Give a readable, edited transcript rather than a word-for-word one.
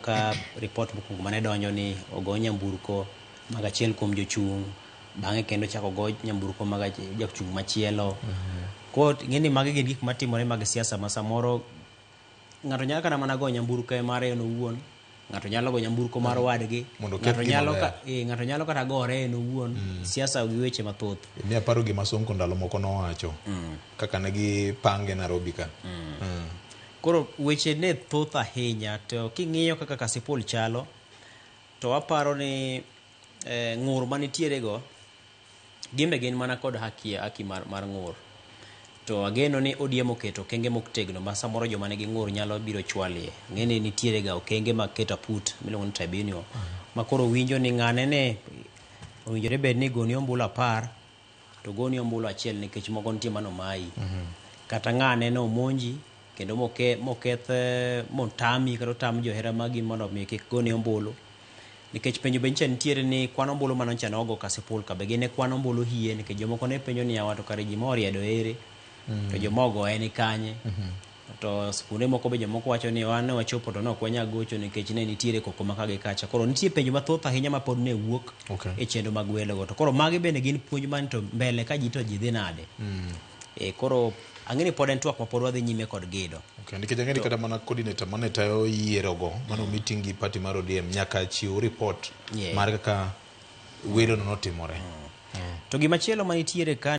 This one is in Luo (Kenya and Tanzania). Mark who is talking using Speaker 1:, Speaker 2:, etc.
Speaker 1: ka ripot mokwongo mane donjo ni ogo nyamburko mag achiel kuom jochung', bang'e kendo chako go nyamburko mag jachung' machielo. Koro ing'e ni magi gin gik matimore mag siasa ma samoro ng'ato nyalo kata mana go nyamburko e mare en owuon, ng'ato nyalo go nyamburko mar wadgi,
Speaker 2: Mondo
Speaker 1: ng'ato
Speaker 2: oketh
Speaker 1: nyalo
Speaker 2: gima
Speaker 1: ka, ng'ato nyalo kata gore en owuon. Siasa gi weche mathoth.
Speaker 2: Mi aparo gima Sonko ndalo moko nowacho kaka ne gipange Nairobi ka.
Speaker 1: Koro weche ne thoth ahinya to king'iyo kaka Kasipul chalo to aparo ni ng'ur manitiere go gin be gin mana kod haki mar ng'ur. To ageno ni ODM oketo okenge motegno ma samoro joma nigi ng'ur nyalo biro chwalie. Ng'e ni nitiere ga okenge mag keto aput miluongo ni tribunal ma koro winjo ni ng'ane ne owinjore bed ni goni ombulu 10 to goni ombulu 1 nikech moko nitie manomayi. Kata ng'ane ne omonji kendo moketh motami kata otam johera magi mondo mi kik goni ombulu. Nikech penjo be nyicha nitiere ni kwan ombulu mane nyocha nogo Kasipul ka be gin e kwan ombulu hie, nikech jomoko ne penjo ni yawa to kare ji moriedo ere to joma ogoye ni kanye. To skunde moko be jomoko wacho ni wan ne wachopo to ne ok wanyal gocho nikech ne nitiere koko ma ka gi kacha. Koro nitie penjo mathoth ahinya ma pod ne wuok e chenro mag welo go. To koro magi bende gin puonj man to mbele ka ji to ji dhi nade. Koro ang'e ni pod en twak ma pod wadhi nyime kod gedo.
Speaker 2: Okay, nikech ang'e ni kata mana coordinator mane tayo yiero go mane meeting gi party mar ODM nyaka chiw report mar kaka welo no notimore.
Speaker 1: To gimachielo manitiere ka